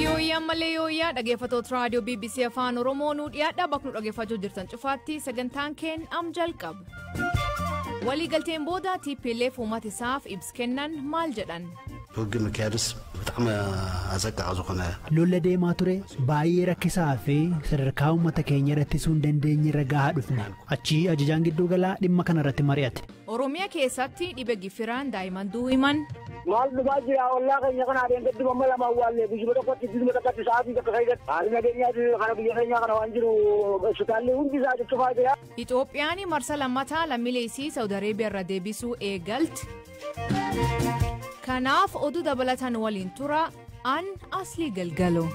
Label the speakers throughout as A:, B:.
A: Yooyyaa malee yooyyaa dhaggeeffattoota raadiyoo BBC Afaan Oromoo nu dhiyaadhaa bakka nu dhaggeeffachuu jirtan cufaatti sagantaan keen am jalqaba. Waliigalteen booda TPLF uummata isaaf ibsa kennan maal jedhan?
B: ውግእ ምክያድስ ብጣዕሚ ኣሰቃቂ ዝኾነ
C: Lola deemaa ture baay'ee rakkisaa fi sadarkaa uummata keenya irratti sun dandeenye irra gahaa dhufne. Achii ajajaan gidduu galaa dhimma kana irratti mari'ate.
A: Oromiyaa keessatti dhibee gifiraan daa'imman du'uu himan.
D: Maal dhufaa jira ollaa keenya kana adeem gadi mamma lama awwaallee guyyuma tokkotti guyyuma tokkotti sa'aatii tokko keessatti haalli nageenyaa kana biyya keenyaa kana waan jiru hospitaalli hundi isaa cuccufaa jira.
A: Itoophiyaan marsa lammataa lammiilee isii Saawud Areebiyaa irra deebisuu eegalti. Kanaaf oduu dabalatan waliin tura an Aslii Galgalo.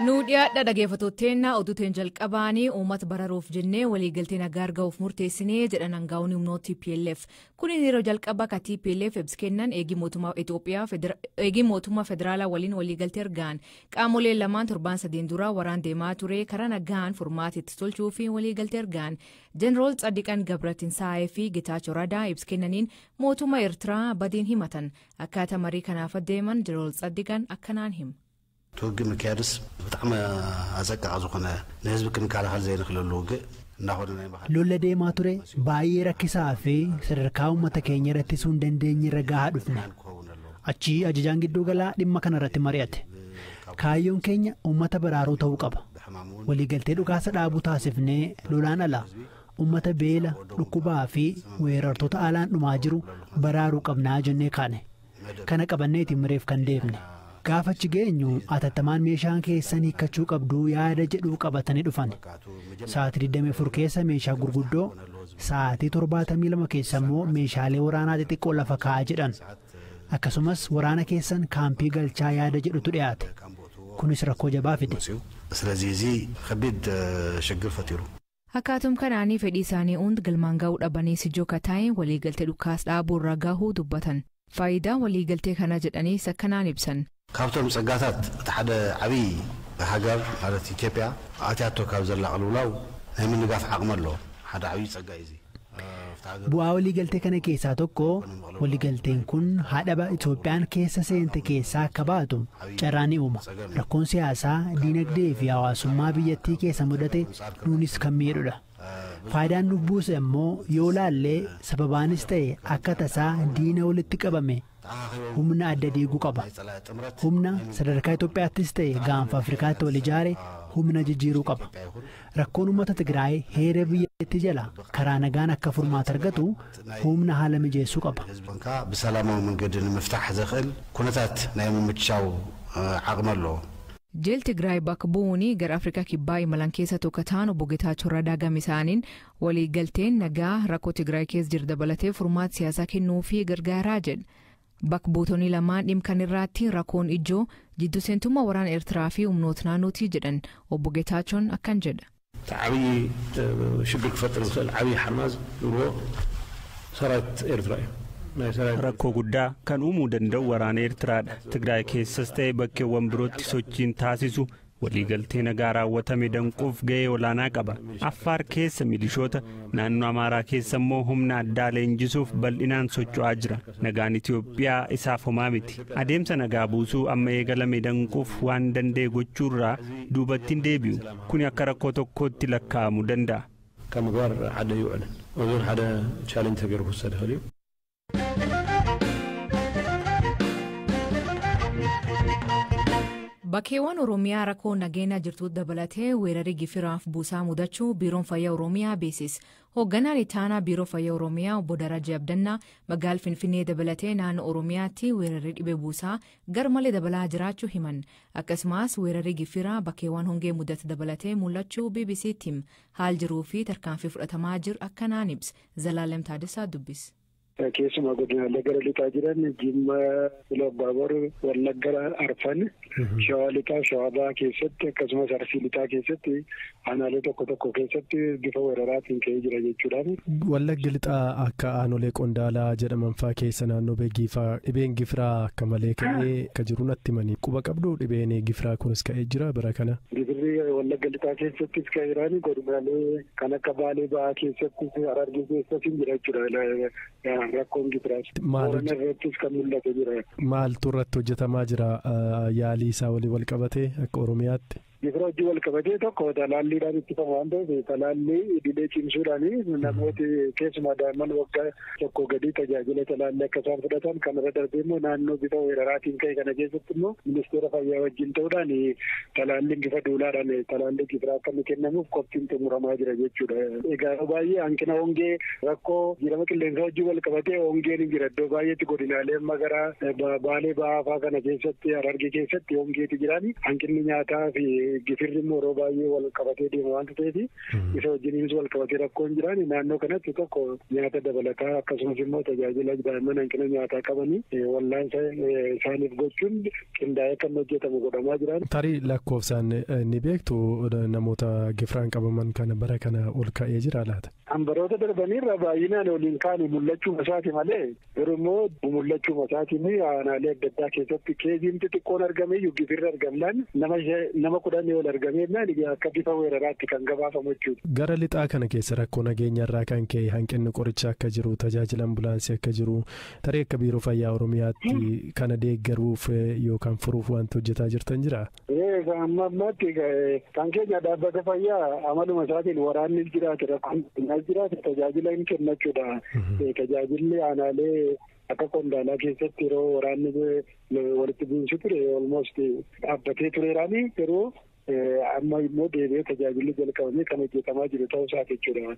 A: Nu dhiyaadha dhaggeeffattootteennaa oduuteen jalqabaanii uummata bararuuf jennee waliigaltee nagaa argamuuf murteessinee jedhan aangaa'onni humnoota TPLF. Kunis yeroo jalqabaa akka TPLF ibsa kennan eegii mootummaa Itoophiyaa eegii mootummaa federaalaa waliin waliigaltee argaan qaamoleen lamaan torbaan sadeen dura waraan deemaa ture karaa nagaan furmaata itti tolchuu fi waliigaltee argaan Jeneraal Tsadiqan Gabratinsaa'ee fi Getaachoo Radaa ibsa kennaniin mootummaa Eertiraa badiin himatan akkaataa marii kanaaf adeeman Jeneraal Tsadiqan akkanaan hima.
B: እቲ ውግእ ምክያድስ ብጣዕሚ ኣሰቃቂ ዝኾነ ንህዝቢ ክንከላኸል ዘይንኽእለሉ ውግእ እናኾነ ናይ ምኻድ
C: Lola deemaa ture baay'ee rakkisaa fi sadarkaa uummata keenya irratti sun dandeenye irra gahaa dhufne.
B: ክኸውን ኣለዎ
C: Achii ajajaan gidduu galaa dhimma kana irratti mari'ate. Kaayyoon keenya uummata baraaruu ta'uu qaba.
B: ብሕማም እውን
C: Waliigaltee dhukaasa dhaabuu taasifnee lolaan ala uummata beela, dhukkubaa fi weerartoota alaan dhumaa jiru baraaruu qabnaa jennee kaane. Kana qabanneeti mareef kan deemne. Gaafa achi geenyu atattamaan meeshaan keessan hiikkachuu qabduu yaada jedhuu qabatanii dhufan. Sa'aatii 24 keessa meeshaa gurguddoo, sa'aatii 72 keessa immoo meeshaalee waraanaa xixiqqoo lafa kaa'aa jedhan. Akkasumas waraana keessan kaampii galchaa yaada jedhutu dhiyaate. Kunis rakkoo jabaa fide.
B: መፅኡ ስለዚ እዚ ከቢድ ሽግር ፈጢሩ
A: Akkaatum kanaanii fedhii isaanii hundi galmaan ga'uu dhabanii sijoo kataa'e waliigaltee dhukaas dhaabuu irra gahuu dubbatan. Faayidaa waliigaltee kana jedhaniis akkanaan ibsan.
B: ካብቶም ፀጋታት እቲ ሓደ ዓብይ ሃገር ማለት ኢትዮጵያ ኣትያቶ ካብ ዘላ ቅልውላው ናይ ምንጋፍ ዓቕሚ ኣለዎ ሓደ ዓብይ ፀጋ እዩ እዚ ኣብቲ ሃገር
C: Bu'aa waliigaltee kana keessaa tokko waliigalteen kun haadhaba Itoophiyaan keessa seente keessaa akka baatu carraa ni uuma. Rakkoon siyaasaa, diinagdee fi hawaasummaa biyyattii keessa mudate nuunis kan miidhudha. Faayidaan nuuf buuse immoo yoo laallee sababaanis ta'e akka tasaa diina walitti qabame humna adda diiguu qaba.
B: ናይ ፀላኢ ጥምረት
C: Humna sadarkaa Itoophiyaattis ta'e gaanfa Afrikaatti wal ijaare humna jijjiiruu qaba. Rakkoon uummata Tigraay heera biyyattii jala karaa nagaan akka furmaata argatu humna haala mijeessuu qaba.
B: ህዝቢ ኮንካ ብሰላማዊ መንገዲ ንምፍታሕ ዘኽእል ኩነታት ናይ ምምችቻው ዓቕሚ ኣለዎ
A: Jeel Tigraay bakka bu'uun gara Afrikaa kibbaa imalan keessa tokko ta'an obbo Getaachoo Radaa gama isaaniin waliigalteen nagaa rakkoo Tigraay keessa jiru dabalatee furmaata siyaasaa kennuu fi gargaaraa jedha. Bakka buutonni lamaan dhimma kana irratti rakkoon ijoo jiddu seentummaa waraana Eertiraa fi humnoota naannootii jedhan obbo Getaachoon akkan jedha.
E: እቲ ዓብዪ ሽግር ክፈጥር ዝኽእል ዓብዪ ሓርማዝ ዝብልዎ ሰራዊት ኤርትራ እዩ ናይ ሰራዊት
F: Rakkoo guddaa kan uumuu danda'u waraana Eertiraadha. Tigraay keessas ta'e bakkeewwan birootti sochiin taasisu waliigaltee nagaa raawwatame danquuf ga'ee olaanaa qaba. Affaar keessa milishoota, naannoo Amaaraa keessa immoo humna addaa leenjisuuf bal'inaan socho'aa jira. Nagaan Itoophiyaa isaaf homaa miti. Adeemsa nagaa buusuu amma eegalame danquuf waan danda'e gochuurraa duubatti hin deebi'u. Kuni akka rakkoo tokkootti lakkaa'amuu danda'a.
E: ካብ ምግባር ሓደ ይውዕልን እዚ እውን ሓደ ቻሌንጅ ተገይሩ ክውሰድ ይኽእል እዩ
A: Bakkeewwan Oromiyaa rakkoo nageenya jirtu dabalatee weerarri gifiraaf buusaa mudachuu Biiroon Fayyaa Oromiyaa beeksise. Hoogganaan itti aanaa Biiroo Fayyaa Oromiyaa obbo Darajaa Abdannaa magaalaa Finfinnee dabalatee naannoo Oromiyaatti weerarri dhibee buusaa garmalee dabalaa jiraachuu himan. Akkasumas weerarri gifiraa bakkeewwan hongee mudate dabalatee mul'achuu BBC'tti hima. Haal jiruu fi tarkaanfii fudhatamaa jiru akkanaan ibsa. Zalaalem Taaddasaa dubbise.
G: Keessumaa godinaalee gara lixaa jiran Jimma, Iluu Abbaaboor, Wallagga Arfan, Shawaa lixaa, Shawaa bahaa keessatti akkasumas Arsii lixaa keessatti aanaalee tokko tokko keessatti bifa weeraraatiin ka'ee jira jechuudhaan.
H: Wallaggi lixaa akka aanolee Qondaalaa jedhaman fa'aa keessa naannoo Beegii fa'aa dhibeen gifiraa akka malee ka'ee akka jiru natti himanii quba qabdu dhibeen gifiraa kunis ka'ee jira bara kana.
G: Gifirri Wallagga lixaa keessattis ka'eeraan godinaalee kan akka Baalee bahaa keessattis Harargee keessattis jira jechuudha. Rakkoon gifiraas. Boorana irrattis kan mul'atu jira.
H: Maaltu irratti hojjetamaa jira yaalii isaa waliin wal qabatee akka Oromiyaatti?
G: Gifira hojii wal qabatee tokko talaalliidhaan ittifamu waan ta'eef talaallii idilee cimsuudhaan namooti keessumaa daa'imman waggaa tokko gadii tajaajila talaallii akka isaan fudhatan kanarra darbee immoo naannoo bifa weeraraatiin ka'e kana keessatti immoo ministeera fayyaa wajjin ta'uudhaan talaalliin bifa duulaadhaan talaallii gifiraa akka inni kennamuuf qophiin xumuramaa jira jechuudha. Egaa baay'ee hanqina hongee rakkoo jijjiirama qilleensaa hojii wal qabatee hongeen hin jira iddoo baay'eetti godinaalee amma gara Baalee bahaa fa'aa kana keessatti Harargee keessatti hongeetu jiraan hanqinni nyaataa fi gifirri immoo yeroo baay'ee wal qabatee deema waanta ta'eef isa wajjiniinis wal qabatee rakkoon jiraan naannoo kanatti tokko nyaata dabalataa akkasumas immoo tajaajila daa'imman hanqina nyaataa qabanii wallaansa isaaniif gochuun qindaa'ee kan hojjetamu godhamaa jiraan.
H: Tarii lakkoofsaan ni beektu namoota gifiraan qabaman kana bara kana ol ka'ee jira laata?
G: Baroota darbaniirra baay'inaan waliin kaane mul'achuu isaati malee garuu immoo mul'achuu isaatiin aanaalee adda addaa keessatti keeziin xixiqqoon argameyyuu gifirri argamnaan nama 10 ol argameennaan akka bifa weeraraatti kan gabaafamu jechuudha.
H: Gara lixaa kana keessa rakkoo nageenya irraa kan ka'e hanqinni qorichaa akka jiru tajaajila ambulaansii akka jiru tarii akka biiroo fayyaa Oromiyaatti kana deeggaruuf yookaan furuuf wanti hojjetaa jirtan jira?
G: Amma ammaatti kan keenya dhaabbata fayyaa amaluma isaatiin waraanni jiraate rakkoon jiraate tajaajila hin kennachuudha. Tajaajilli aanaalee akka Qondaalaa keessatti yeroo waraanni walitti bu'iinsi ture almost dhaabbatee tureeraani yeroo amma immoo deebi'ee tajaajilli jalqabamee kan hojjetamaa jiru ta'uu isaati jechuudha.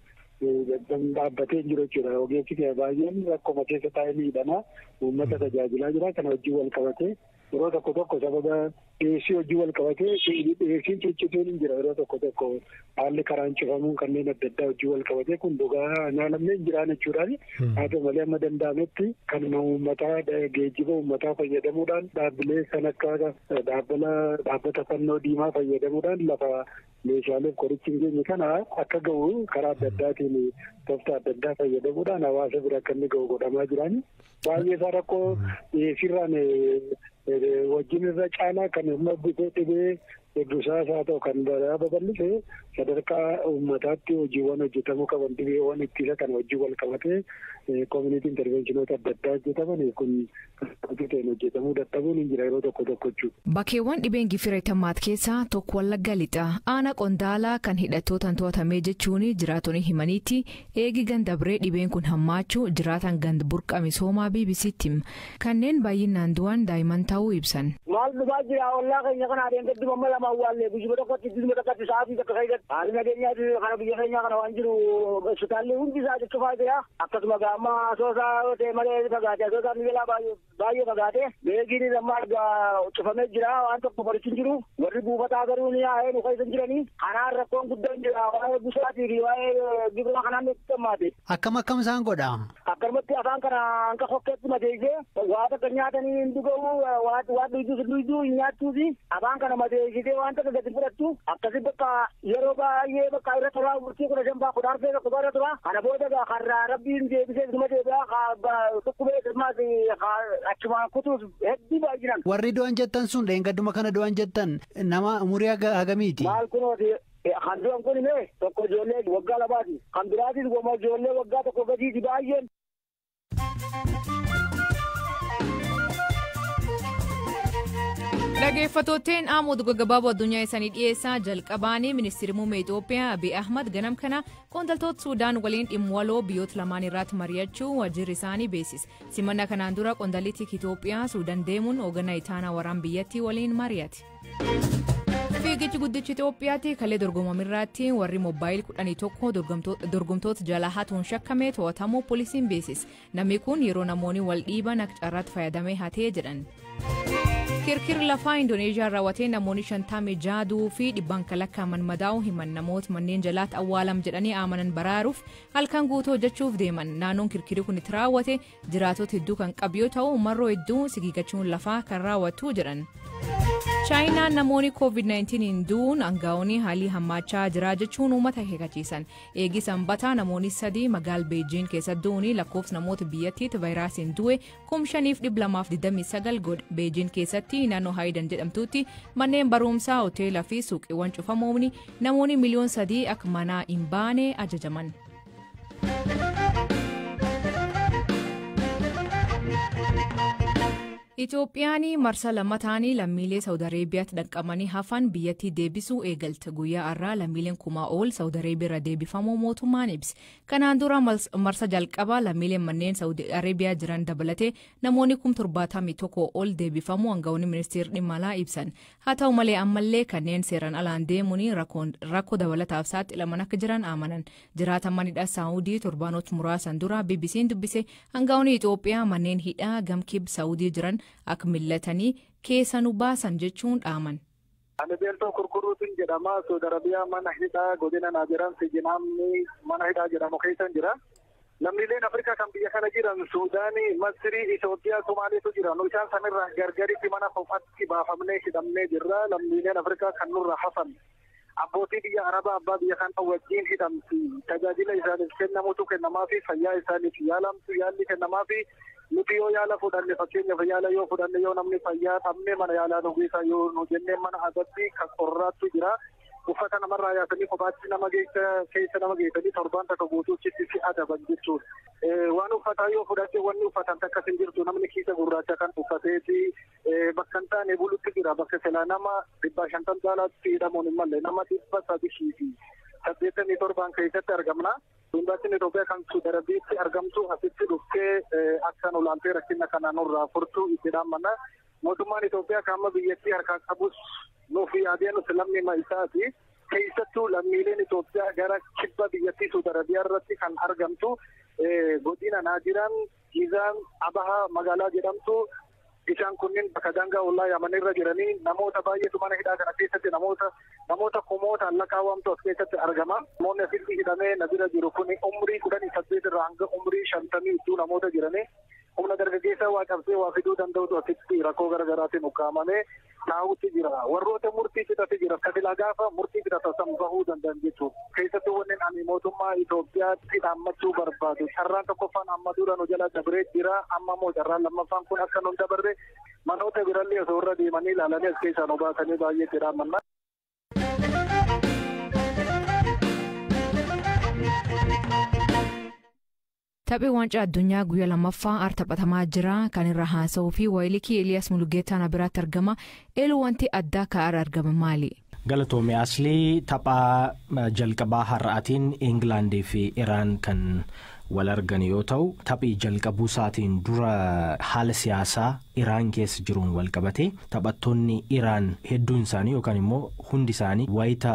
G: Dhaabbatee hin jiru jechuudha. Ogeessi baay'een rakkoma keessa taa'ee miidhamaa uummata tajaajilaa jira. Kana wajjin wal qabatee yeroo tokko tokko sababa dhiyeessii hojii wal qabatee dhiyeessiin ciccituun hin jira yeroo tokko tokko haalli karaan cufamuun kanneen adda addaa hojii wal qabatee kun dhugaa nyaalamne hin jiraan jechuudhaan haa ta'u malee amma danda'ametti kanuma uummataa geejjiba uummataa fayyadamuudhaan dhaabbilee kan akka dhaabbata fannoo diimaa fayyadamuudhaan lafa meeshaaleef qorichi hin geenye kana akka ga'u karaa adda addaatiin tooftaa adda addaa fayyadamuudhaan hawaasa bira akka inni ga'u godhamaa jiraan. Baay'ee isaa rakkoo dhiyeessiirraan wajjin irra caalaa kan humna dhibee busaas haa ta'u kan baraa babal'ise sadarkaa uummataatti hojiiwwan hojjetamuu qaban dhibeewwan ittisa kan wajjin wal qabatee koomunitii intervenshinoota adda addaa hojjetaman kun kan hojjetamuu dadhabuun hin jira yeroo tokko tokko jechuudha.
A: Bakkeewwan dhibeen gifira itti keessaa tokko Wallagga lixa aanaa Qondaalaa kan hidhattootaan to'atamee jechuun jiraatonni himaniitti eegi ganda biree dhibeen kun hammaachuu jiraatan ganda burqa misoomaa BBC'tti kanneen baay'inaan du'an daa'imman ta'uu ibsan.
D: Maal dhufaa jira ollaa keenya kana adeemsa amma lama awwaallee guyyuma tokkotti guyyuma tokkotti sa'aatii tokko keessatti haalli nageenyaa kana biyya keenyaa kana waan jiru hospitaalli hundi isaa cufaa jira akkasuma gaamma asoosaa ta'e malee fagaate asoosaa miilaa baay'ee fagaate beekiin amma cufamee jira waan tokko qorichi hin jiru warri buufataa garuu ni yaa'ee nu keessa hin jiranii kanaan rakkoon guddaan jira waa'ee busaatii fi waa'ee gibira kanaan nutti hammaate.
C: Akkam akkam isaan godha?
D: Akkanumatti afaan kana hanqa hokkeetti madeessee waa takka nyaatanii hin dhuga'u waa dhuyduus dhuyduu hin nyaattuufi afaan kana madeessitee waan takka gadi fudhattu akkasi bakka yeroo baay'ee bakka irra turaa murtii 15 14 tokko irra turaa kana booda karraa rabbiin deebisee isuma deebi'aa dhukkubee ismaas achumaan kutuus hedduu baay'inaan.
C: Warri du'an jettan sun dheengadduma kana du'an jettan nama umurii hagamiiti?
D: Maal kunooti kan du'an kun mee tokko ijoollee waggaa 2ti kan biraatis goma ijoollee waggaa 1 gadiiti baay'een.
A: Dhaggeeffattootni Amood gaggabaaboo addunyaa isaanii dhiyeessaa jalqabaanii ministeerri muummee Itoophiyaa Abiy Ahmad ganam kana qondaaltota Suudaan waliin dhimma waloo biyyoota lamaan irratti mari'achuu waajjirri isaanii beeksise. Simannaa kanaan dura qondaaltonni Itoophiyaa Suudaan deemuun hoogganaa itaanaa waraana biyyattii waliin mari'ate. Fiigichi guddichi Itoophiyaatti kalee dorgomamirratti warri moobaayil 11 dorgomtoota jalaa hatuun shakkame to'atamuu poolisiin beeksise. Namni kun yeroo namoonni wal dhiiban akka carraatti fayyadamee hatee jedhan. Kirkirri lafaa Indoneezhiyaa raawwatee namoonni 56 du'uu fi dhibbaan kan lakkaa'aman madaa'uu himan. Namoota manneen jalaatti awwaalam jedhanii amanan baraaruuf halkan guutuu hojjechuuf deeman. Naannoon kirkirri kun itti raawwate jiraatota hedduu kan qabu yoo ta'u, marroo hedduu sigigachuun lafaa kan raawwatu jedhan. Chaayinaan namoonni COVID-19 hin du'uun aangaa'onni haalli hammaachaa jira jechuun uummata akeekkachiisan. Eegi sanbataa namoonni 3 magaala Beejiin keessa du'uun lakkoofsa namoota biyyattiitti vaayirasiin du'e 5229 godhe. Beejiin keessatti naannoo Haayidan jedhamtutti manneen barumsaa, hoteelaa fi suuqiiwwan cufamuun namoonni miliyoona 3 akka manaa hin baane ajajaman. Itoophiyaan marsa lammataanii lammiilee Saawud Areebiyaatti dhaqqabanii hafan biyyattii deebisuu eegalte. Guyyaa har'aa lammiileen kumaa ol Saawud Areebiyaa irra deebifamuu mootummaan ibse. Kanaan dura marsa jalqabaa lammiileen manneen Saawud Areebiyaa jiran dabalatee namoonni 71,000 ol deebifamuu aangawoonni ministeerri dhimma alaa ibsan. Haa ta'u malee ammallee kanneen seeraan alaan deemuun rakkoo dabalataaf saaxilaman akka jiran amanan. Jiraatan manidha Saawudii torbaanota muraasan dura BBC'n dubbise aangawoonni Itoophiyaa manneen hidhaa gamkib Saawudii jiran akka millatanii keessa nu baasan jechuun dhaaman.
G: Ani Beeltoo Kurkuruutiin jedhama. Saudi Arabiyaa mana hidhaa godina Naajiran Sijinaamni mana hidhaa jedhamu keessa jira. Lammiileen Afrikaa kan biyya kana jiran Suudaanii, Masirii, Itoophiyaa, Somaaliitu jira. Nu isaan sanirraa gargaritti mana kophaatti baafamnee hidhamnee jirra. Lammiileen Afrikaa kan nurra hafan. Abbootii biyya Arabaa abbaa biyya kana wajjin hidhamti. Tajaajila isaaniif kennamutu kennamaafi fayyaa isaaniif yaalamtu yaalli kennamaafi nuti yoo yaala fudhanne fakkeenyaaf yaala yoo fudhanne yoo namni fayyaa dhabne mana yaalaa nu geessa yoo nu jennee mana adabbii kan qorraattu jira. Uffata namarraa yaasanii kophaatti nama keessa nama geessanii torbaan takka guutuutti si adaban jechuudha. Waan uffataa yoo fudhatte wanni uffatan takkas hin jirtu namni kiisa gurraacha kan uffateeti bakka hin taane bulutti jira. Bakka silaa nama 150 caalaatti hidhamuun hin malle nama 387 keessatti argamna. Imbaasiin Itoophiyaa kan Saudi Arabiyaatti argamtu asitti dhuftee akka nu laaltee rakkina kana nurraa furtu itti dhaammanna. Mootummaan Itoophiyaa kan amma biyyattii harkaa qabus nuuf yaadee nus lammii isaati. Keessattuu lammiileen Itoophiyaa gara kibba biyyattii Saudi Arabiyaa irratti kan argamtu godina Naajiraan, Gizaan, Abahaa magaalaa jedhamtu isaan kunneen bakka daangaa ollaa Yaman irra jiranii namoota baay'eetu mana hidhaa kana keessatti namoota kumootaan lakkaawamtu as keessatti argama. Namoonni asitti hidhamee na bira jiru kun umrii 18 irraa hanga umrii 50 namoota jiranii humna dargaggeessaa waa qabsee waa fiduu danda'utu asitti rakkoo garaagaraatiin ukkaamamee taa'utti jira. Warroota murtii fixate jira. Kasilaa gaafa murtii fixata san bahuu danda'an jechuudha. Keessattuu wanneen ani mootummaa Itoophiyaatti dhaammachuu barbaadu. Carraan tokkoffaan amma dura nu jala dabree jira. Amma immoo carraan lammaffaan kun akka nu hin dabarre manoota birallee osoo irra deemanii ilaalanii as keessaa nu baasanii baay'eetti dhaammanna.
A: Taphii waancaa addunyaa guyyaa lammaffaa taphatamaa jira. Kan irra haasa'uu fi Waayilikii Eliyaas Mulugeetaa na biraatti argama. Eeluu wanti addaa ka'aarra argama maali?
I: Galatoomii Aslii taphaa jalqabaa har'aatiin Ingilaandii fi Iraan kan wal argan yoo ta'u taphii jalqabuu isaatiin dura haala siyaasaa Iraan keessa jiruun wal qabate taphattoonni Iraan hedduun isaanii yookaan immoo hundi isaanii wayita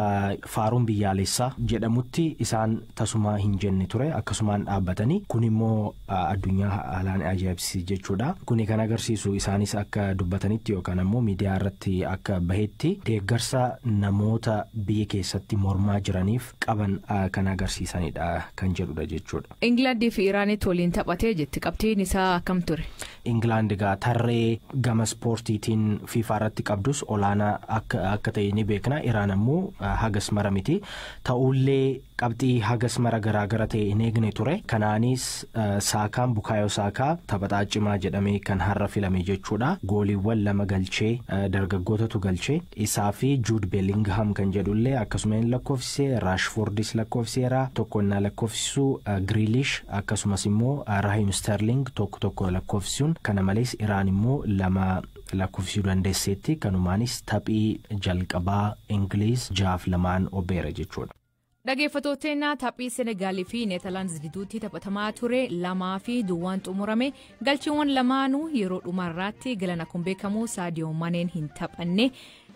I: faaruun biyyaalessaa jedhamutti isaan tasumaa hin jenne ture akkasumaan dhaabbatanii kun immoo addunyaa haalaan ajaa'ibsiise jechuudha. Kuni kan agarsiisu isaanis akka dubbatanitti yookaan ammoo miidiyaa irratti akka bahetti deeggarsa namoota biyya keessatti mormaa jiraniif qaban kan agarsiisanidha kan jedhudha jechuudha.
A: Ingilaandii fi Iraanitti waliin taphatee jetti. Qabxiin isaa akkam ture?
I: Ingilaand egaa tarree gama ispoortiitiin FIFA irratti qabdus olaanaa akka ta'e ni beekna. Iraan ammoo hagas mara miti. Ta'ullee qabxii hagas mara garaagara ta'e hin eegne ture. Kanaanis Saakaan Bukaayoo Saakaa taphataa cimaa jedhamee kan har'a filame jechuudha. Gooliiwwan 2 galchee dargaggootatu galchee isaa fi Jude Bellingham kan jedhullee akkasuma hin lakkoofsise. Raashfordis lakkoofseera. Tokko innaa lakkoofsisu Grealish akkasumas immoo Raheem Sterling tokko tokko lakkoofsisuun kana malees Iraan immoo 2 lakkoofsisuu dandeesseetti. Kanumaanis taphii jalqabaa Ingiliz 6-2 obeera jechuudha.
A: Dhaggeeffattoota taphii Senegaalii fi Neezerlaandis gidduutti taphatamaa ture 2-0 xumurame. Galchiiwwan lamaanuu yeroo dhumarraatti galan akkuma beekamu Saadiyoo Maneen hin taphanne.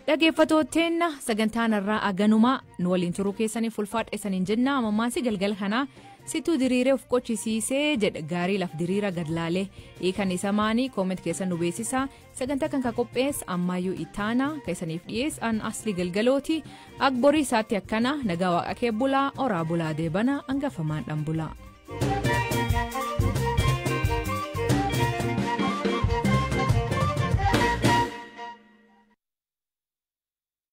A: Dhaggeeffattoota sagantaan irraa aganuma nu waliin turuu keessaniif ulfaadha isaniin jenna. Ammaas galgala kanaa Situu diriiree of qochisiisee jedha gaarii laf diriira gad laalee. Hiikan isa maanii comment keessan nu beeksisa. Sagantaa kan qopheesse Ammayyuu Ittaanaa keessaniif dhiyeesse an Asli Galgalooti. Akborii isaatti akkana nagaa waaqa kee bulaa oraa bulaa deebana hangafamaan dhan bulaa.